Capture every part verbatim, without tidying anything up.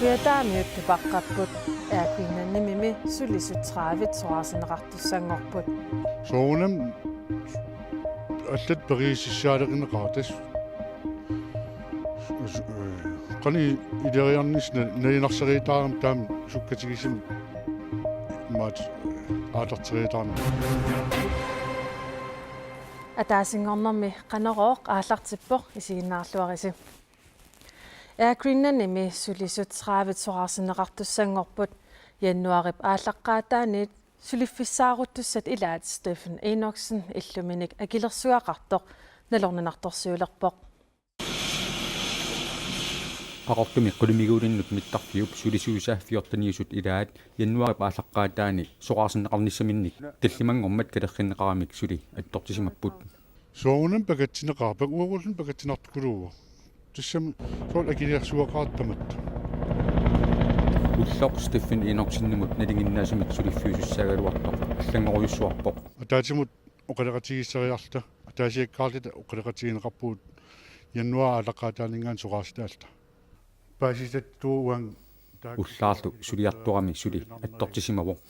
Kujataani tupaqqapput, Air Greenlandimimi sulisut tredive soraarsinneqartussanngorput. Soorunami allat periusissaaleqineqartut. Qani ileriarnissaq nalunarsariataarami taama sukkatigisumik maat aallarteriataarami. Ataasinngornermi Qanorooq aallartippoq, isiginnaarluarisi. Air Greenlandimi sulisut tredive soraarsinneqartussanngorput. Januaarip aallaqqaataaniit suliffissaaruttussat ilaat Steffen Enoksen illuminik akilersugaqartoq nalorninartorsiulerpoq. Qaqortumi qulimiguulinnut mittarfiup sulisuisa fjorteniusut ilaat januaarip aallaqqaataani soraarsinneqarnissaminnik tallimanngormat kalerrinneqaramik suli attortisimapput. Soorunami pakatsineqarpoq, uagulluni pakatsinartukuluuvoq. Tassami soorlu akilersugaqartut tamatta. Ulloq Steffen Enoksenimut nalinginnaasumik suliffiusussaagaluartoq allanngorujussuarpoq. Ataatsimut oqaloqatigiissariarluta, ataasiakkaarluta oqaloqatigineqarpugut januaarip aallaqqaataaninngaanniit soraarsitaalluta. Paasisattuuan taak- Ullaarlu suliartorami suli attortisimavoq.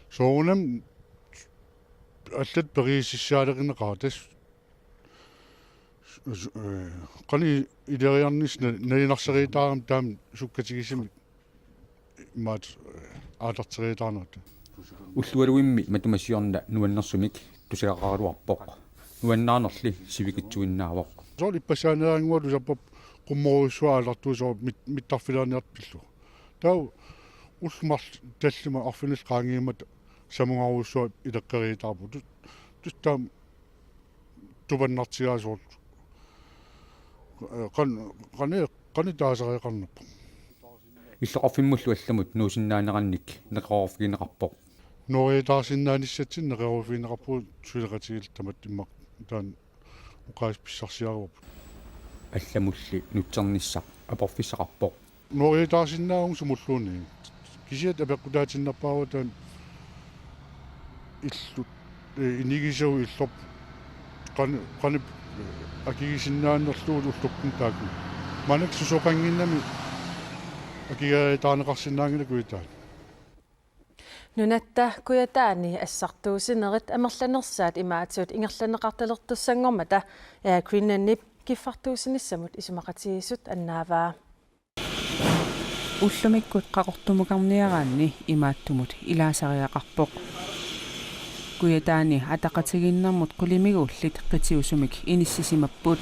Soorunami allat periusissaaleqineqartut. Qani ileriarnissaq nalunarsariataarami taama sukkatigisumik maat aallarteriataarnerat. Ullualuimmi matuma siorna nuannersumik tusagaqaraluarpoq. Nuannaarnerli sivikitsuinnaavoq. Soorlu ippassaaneeraannguaq tusarpoq qummorujussuaq aallartuusoq mit-, mittarfiliarniartut pillugu. Taava ullut marluk tallimat arfineq-marluk qaangiummata samungarujussuaq ileqqeriataarpoq. Tu-, tassa taama tupannartigaaq soorlu. Qan-, qani, qani taasariaqarnerpoq. Illoqarfimmullu allamut nuusinnaanerannik neqeroorfigineqarpoq. Nuusiataarsinnaanissatsinnut neqeroorfigineqarpugut suleqatigiilluta tamatta immaqa taanna oqaaseq pissarsiaruarput. Allamulli nutsernissaq aporfissaqarpoq. Nuusiataarsinnaavugut sumulluunniit. Kisianni apeqqutaatinnerpaavoq taanna illut, eh, inigisagut illorput qan-, qanip, eh, akigisinnaanerlugu ullorput taakku. Maannakkut susoqannginnami akigeriataarneqarsinnaanngilaq Kujataani. Nunatta Kujataani assartuussinerit amerlanersaat imaattoq ingerlanneqartalertussanngormata Air Greenlandip kiffartuussinissamut isumaqatigiissut annaavaa. Ullumikkut Qaqortumukarniaraanni imaattumut ilaasariaqarpoq. Kujataani ataqatigiinnermut qulimiguullit qitiusumik inissisimapput.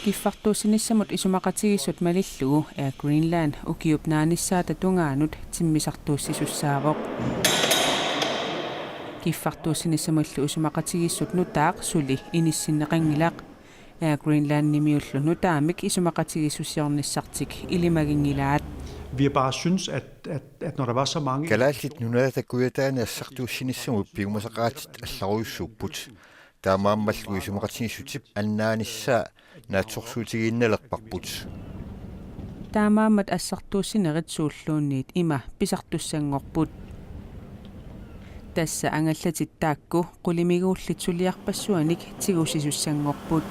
Kiffartuussinissamut isumaqatigiissut malillugu Air Greenland ukiup naanissaata tungaanut timmisartuussisussaavoq. Kiffartuussinissamullu isumaqatigiissut nutaaq suli inissinneqanngilaq. Air Greenlandimiullu nutaamik isumaqatigiissusiornissartik ilimaginngilaat. Vi har bare synes, at, at, at når der var så mange... Kalaallit Nunaata Kujataani assartuussinissamut piumasaqaatit allarujussuupput. Taamaammallu isumaqatigiissutip annaanissaa naatsorsuutigiinnalerparput. Taamaammat assartuussinerit suulluunniit ima pisartussanngorput. Tassa angallatit taakku qulimiguullit suliarpassuarnik tigusisussanngorput.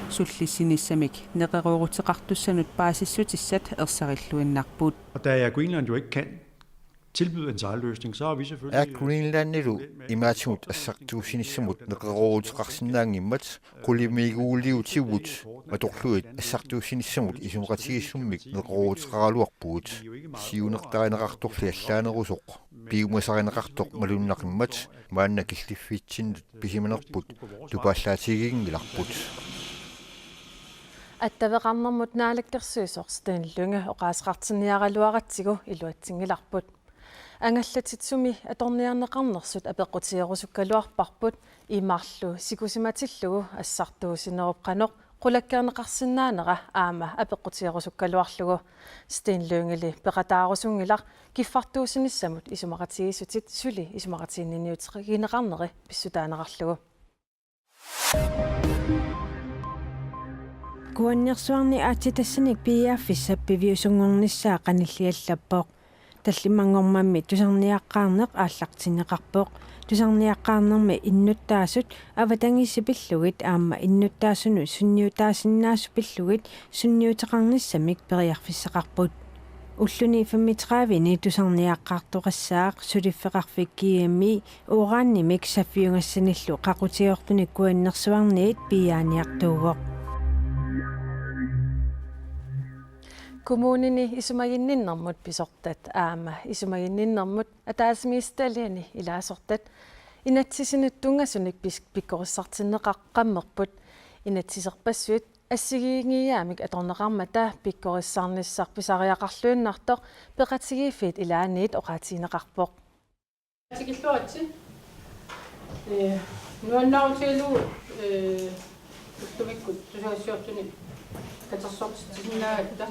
Sullissinissamik neqerooruteqartussanut paasissutissat ersarilluinnarput. Og da Air Greenland jo ikke kan tilbyde en sejlløsning, så har vi selvfølgelig... Air Greenlandilu imaattumut assartuussinissamut neqerooruteqarsinnaanngimmat qulimiguuliutigut atorlugit assartuussinissamut isumaqatigiissummik neqerooruteqaraluarpugut. Siunertarineqartorli allaanerusoq piumasarineqartoq malunnaqimmat maanna killiffitsinnut pisimanerput tupaallaatiginngilarput. Attaveqarnermut naalakkersuisoq Steen Lynge oqaaseqartinniaraluaratsigu iluatsinngilarput. Angallatit sumi atorniarneqarnersut apeqqutigerusukkaluarparput, imarlu sikusimatillugu assartuussinerup qanoq qulakkeerneqarsinnaanera aamma apeqqutigerusukkaluarlugu. Steen Lyngeli peqataarusunngilaq kiffartuussinissamut isumaqatigiissutit suli isumaqatigiinniutigineqarneri pissutaaneqarlugu. Kuannersuarni aatsitassanik piiaaffissap piviusunngornissaa qanilliallappoq. Tallimanngormammi tusarniaqqaarneq aallartinneqarpoq. Tusarniaqqaarnermi innuttaasut avatangiisit pillugit aamma innuttaasunut sunniutaasinnaasut pillugit sunniuteqarnissamik periarfissaqarput. Ulluni femogtredive-ni tusarniaqqaartoqassaaq suliffeqarfik G M E uranimik saffiugassanillu qaqutigoortunik kuannersuarniit piiaaniartuuvoq. Kommunini isumaginninnermut pisortat aamma isumaginninnermut ataatsimiititaliani ilaasortat inatsisinut tunngasunik pis-, pikkorissartinneqaqqammerput. Inatsiserpassuit assigiinngiiaamik atorneqarmata pikkorissarnissaq pisariaqarluinnartoq peqatigiiffiit ilaanniit oqaatigineqarpoq. Tikilluaritsi. Ee, nuannaarutigalugu, ee, ullumikkut tusagassiortunik katersortitsisinnaagatta.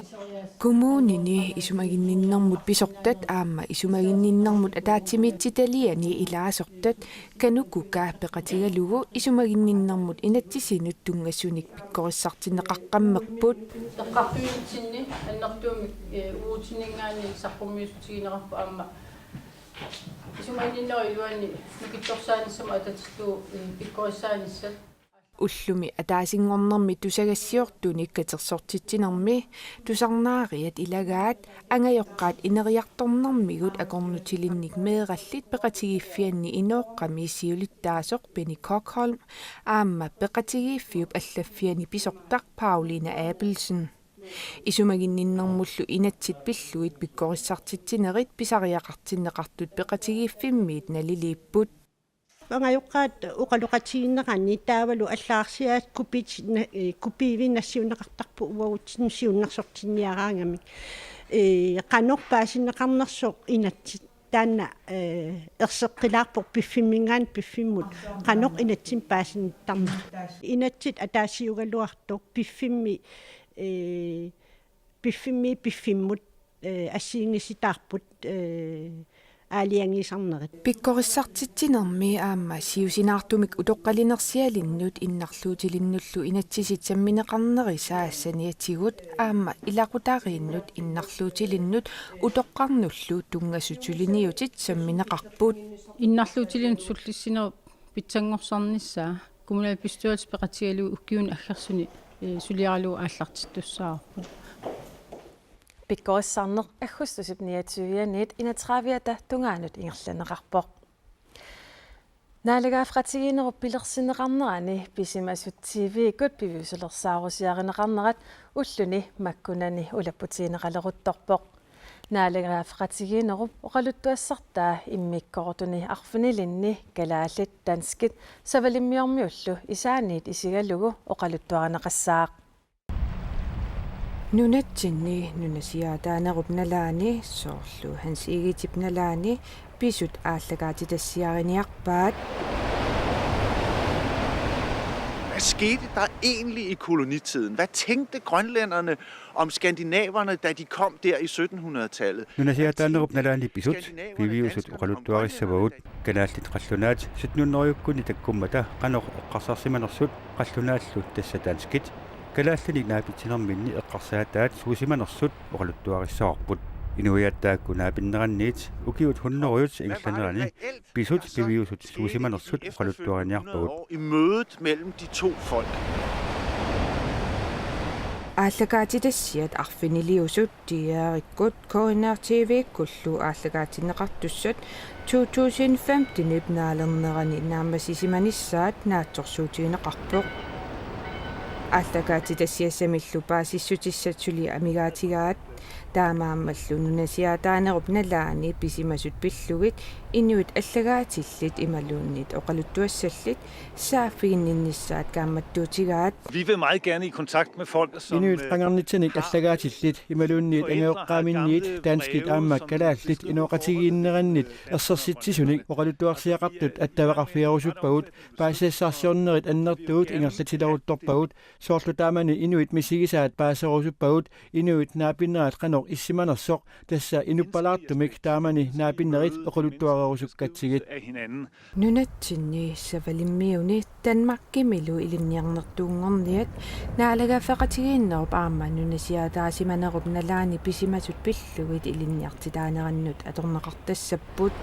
Kommunini isumaginninnermut pisortat aamma isumaginninnermut ataatsimiititaliani ilaasortat KANUKOKA peqatigalugu isumaginninnermut inatsisinut tunngasunik pikkorissartinneqaqqammerput. Eqqartuinitsinni annertuumik, ee, uagutsininngaanniit saqqummiussutigineqarpoq aamma isumaginninnerup iluani nukittorsaanissamut atatillugu, ee, pikkorissaanissat. Ullumi ataasinngornermi tusagassiortunik katersortitsinermi tusarnaariat ilagaat angajoqqaat ineriartornermigut akornutilinnik meerallit peqatigiiffianni inooqqami siulittaasoq Benny Kokholm aamma peqatigiiffiup allaffiani pisortaq Pauline Abelsen. Isumaginninnermullu inatsit pillugit pikkorissartitsinerit pisariaqartinneqartut peqatigiiffimmiit naliliipput. Angajoqqaat oqaloqatigiinneranni taavalu allagarsiassat kopiit na-, ee, kopiivik nassiunneqartarput uagutsinnut siunnersortinniaraangamik. Ee, qanoq paasinneqarnersoq inatsit taanna, ee, erseqqilaarpoq piffimminngaanniit piffimmut qanoq inatsimmik paasinittarneq. Inatsit ataasiugaluartoq piffimmi, ee, piffimmiit piffimmut, ee, assigiinngisitaarput, ee, aalajangiisarnerit. Pikkorissartitsinermi aamma siusinaartumik utoqqalinersialinnut innarluutilinnullu inatsisit sammineqarnerisa saniatigut aamma ilaqutariinnut innarluutilinnut utoqqarnullu tunngasut suliniutit sammineqarput. Innarluutilinnut sullissinerup pitsanngorsarnissaa kommunalbestyrelsi peqatigalugu ukiuni aggersuni, ee, suliaralugu aallartittussaavarput. Pikkorissarneq aggustusip niogtyve-aniit enogtredive-ata tungaanut ingerlanneqarpoq. Naalagaaffiqatigiinnerup pilersinneqarnerani pisimasut T V-kkut piviusulersaarusiarineqarnerat ulluni makkunani ulapputigineqaleruttorpoq. Naalagaaffiqatigiinnerup oqaluttuassartaa immikkoortuni arfinilinni kalaallit danskit savalimmiormiullu isaanniit isigalugu oqaluttuarineqassaaq. Nunatsinni nunasiaataanerup nalaani soorlu Hans Egedep nalaani pisut aallakaatitassiariniarpaat. Hvad skete der egentlig i kolonitiden? Hvad tænkte grønlænderne om skandinaverne, da de kom der i sytten hundrede-tallet? Nunasiaataanerup nalaani pisut piviusut oqaluttuarissavagut. Kalaallit qallunaat sytten hundrede-kkunni takkummata qanoq eqqarsarsimanersut, qallunaallu tassa danskit kalaallinik naapitsinerminni eqqarsaataat suusimanersut oqaluttuarissavarput. Inuiaat taakku naapinneranniit ukiut hundredit ingerlaneranni pisut piviusut suusimanersut oqaluttuariniarpagut. I mødet mellem de to folk. Aallakaatitassiat arfiniliusut D R-ikkut K N R T V-kkullu aallakaatinneqartussat to tusind femten-ip naalernerani naammassisimanissaat naatsorsuutigineqarpoq. Aallakaatitassiassamillu paasissutissat suli amigaatigaat, taamaammallu nunasiaataanerup nalaani pisimasut pillugit inuit allagaatillit imaluunniit oqaluttuassallit saaffiginninnissaat kaammattuutigaat. Vi vil meget gerne i kontakt med folk, som, Inuit øh, qangarnitsanik allagaatillit imaluunniit angajoqqaaminniit danskit aamma kalaallit inooqatigiinnerannit ersersitsisunik oqaluttuarsiaqartut attaveqarfigerusuppagut, paasisassarsiornerit annertuut ingerlatileruttorpagut, soorlu taamani inuit misigisaat paaserusuppagut, inuit naapinerat qanoq issimanersoq, tassa inuppalaartumik taamani naapinerit oqaluttuarerusukkatsigit. Af hinanden. Nunatsinni Savalimmiuni Danmarkimilu ilinniarnertuunngorniat naalagaaffeqatigiinnerup aamma nunasiaataasimanerup nalaani pisimasut pillugit ilinniartitaanerannut atorneqartassapput.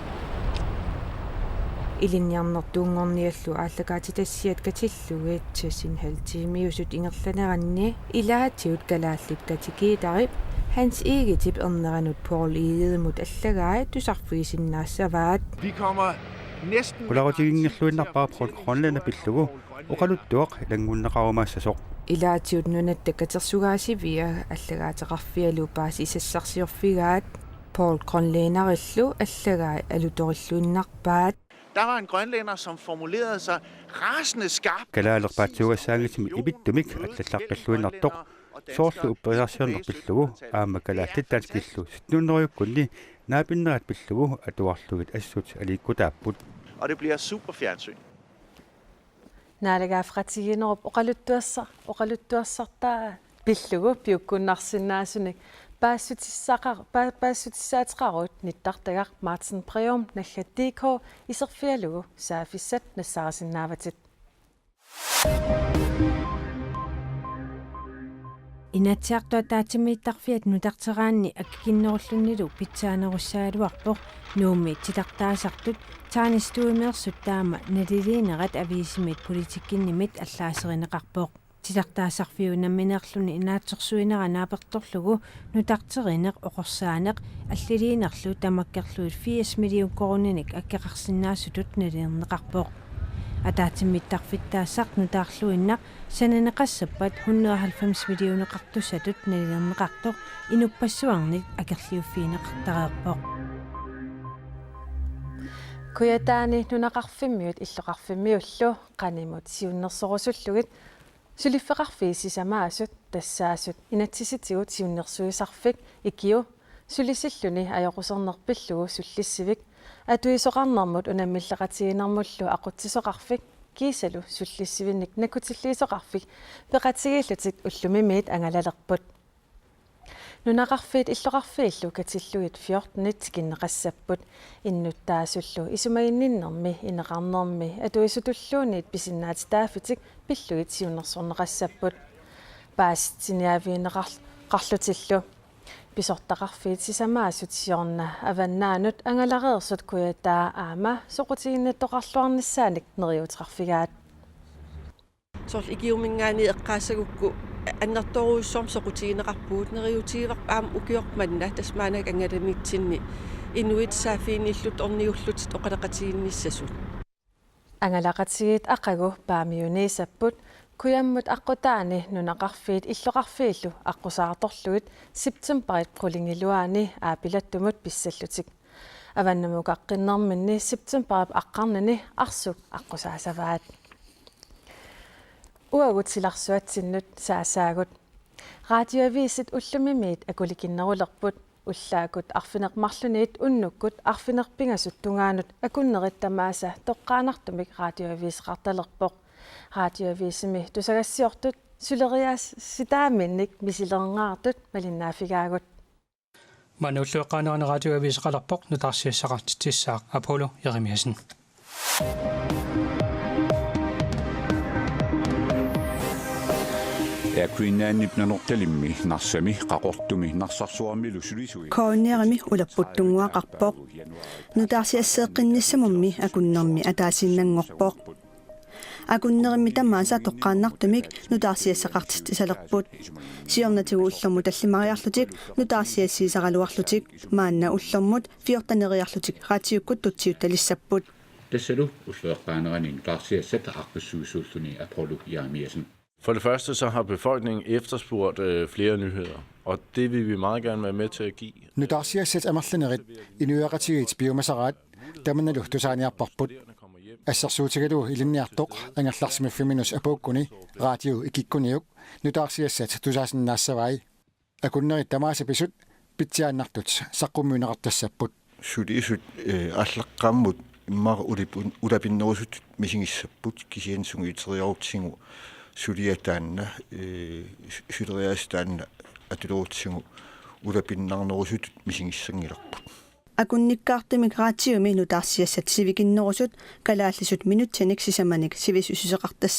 Ilinniarnertuunngorniallu aallakaatitassiat katillugit seks en halv tiimiusut ingerlaneranni ilaatigut kalaallit Kati Kiidarip Hans Egedep erneranut Poul Egedemut allagai tusarfigisinnaassavaat. Vi kommer næsten Qularutiginngilluinnarpara Poul Grønlænderillu oqaluttuaq ilanngunneqarumaassasoq. Ilaatigut Nunatta Katersugaasivia allagaateqarfialu paasisassarsiorfigaat, Poul Grønlænderillu allagai alutorilluinnarpaat. Der var en grønlænder, som formulerede sig rasende skarpt. Kalaalerpaatsuugassaanngitsumik ipittumik allallaqqilluinnartoq, soorlu upperisarsiorneq pillugu aamma kalaallit danskillu sytten hundrede-kkunni naapinnerat pillugu atuarlugit assut aliikkutaapput. Og det bliver super fjernsyn. Naalagaaffeqatigiinnerup oqaluttuassa-, oqaluttuassartaa pillugu piukkunnarsinnaasunik paassutissaqa-, pa-, paassutissaateqarut nittartagaq Martin Breum naggat D K iserfigalugu saaffissat nassaarisinnaavatit. Inatsisartut ataatsimiittarfiat nutarteraanni akikinnerullunilu pitsaanerussagaluarpoq. Nuummi titartaasartut Taanis Tuimeersut taama naliliinerat aviisimit politikkinnimit allaaserineqarpoq. Titartaasarfiup nammineerluni naatsorsuinera naapertorlugu nutarterineq oqorsaaneq alliliinerlu tamakkerlugit firs million koruuninik akkeqarsinnaasutut nalilerneqarpoq. Ataatsimiittarfittaassaq nutaarluinnaq sananeqassappat hundrede og halvfems millioneqartussatut nalilerneqartoq inuppassuarnit akerliuffigineqartareerpoq. Kujataani nunaqarfimmiut illoqarfimmiullu qanimut siunnersorusullugit suliffeqarfiit sisamaasut tassaasut inatsisitigut siunnersuisarfik IKIU sulisilluni ajoquserneq pillugu sullissivik atuisoqarnermut unammilleqatigiinnermullu aqutsisoqarfik kiisalu sullissivinnik nakkutilliisoqarfik peqatigiillutik ullumimiit angalalerput. Nunaqarfiit illoqarfiillu katillugit fjortenit tikinneqassapput. Innuttaasullu isumaginninnermi, ineqarnermi atuisutulluunniit pisinnaatitaaffitik pillugit siunnersorneqassapput. Paasitsiniaavigineqar-, qarlutillu. Pisortaqarfiit sisamaasut siorna avannaanut angalareersut Kujataa aamma soqutiginnittoqarluarnissaanik neriuuteqarfigaat. Soorlu IKIU-minngaanniit eqqaassagukku annertoorujussuarmik soqutigineqarpugut, neriuutigivarput aamma ukioq manna tasmaannak angalanitsinni inuit saaffiginnillutik ornigullutik oqaloqatigiinnissasut. Angalaqatigiit aqagu paamiuniissapput, kujammut aqqutaani nunaqarfiit illoqarfiillu aqqusaartorlugit septembarip qulingiluaani aapilattumut pissallutik. Avannamukaqqinnerminni septembarip aqqarnini arsuk aqqusaassavaat. Uagut silarsuatsinnut saasaagut. Radioavisit ullumimiit akulikinnerulerput, ullaakkut arfineq-marlunniit unnukkut arfineq-pingasut tungaanut akunnerit tamaasa toqqaannartumik radioaviseqartalerpoq. Radioavisimi tusagassiortut suleriaassitaaminnik misilerunnaartut malinnaaffigaagut. Maanna ulloqeqqaanerani radioaviseqalerpoq nutaarsiassaqartitsissaaq Apollo Jeremiassen. Air Greenlandip Nanortalimmi, Narsami, Qaqortumi, Narsarsuarmilu sulisui. Cournairimi ulapputtunnguaqarpoq. Nutaarsiasseeqqinnissamummi akunnermi ataasiinnanngorpoq. Akunnerimmi tamaasa toqqaannartumik nutaarsiassaqartitsisalerput. Siornatigut ullormut tallimariarlutik nutaarsiassiisaraluarlutik, maanna ullormut fjorteneriarlutik radiukkut tutsiuttalissapput. Tassalu ulloqeqqaanerani nutaarsiassat aaqqissuisuulluni Apollo Jeremiassen. For det første så har befolkningen efterspurgt øh, flere nyheder, og det vil vi meget gerne være med til at give. Nutaarsiassat amerlanerit inuiaqatigiit piumasaraat tamannalu tusaaniarparput. Assersuutigalugu ilinniartoq angerlarsimaffiminut apuukkuni radio ikikkuniuk nutaarsiassat tusaasinnaassavai. Akunnerit tamaasa pisut pitsiaannartut saqqummiunneqartassapput. Sulisut øh, aallaqqaammut immaqa ulapun-, ulapinnerusuttut misigissapput, kisianni sungiuteriarutsigu suliaq taanna, øh, su-, suleriaaseq taanna atulerutsigu ulapinnarnerusuttut misigissanngilarput. Akunnikkaartumik radiomi nutaarsiassat sivikinnerusut kalaallisut minutsinik sisamanik sivisussuseqartas-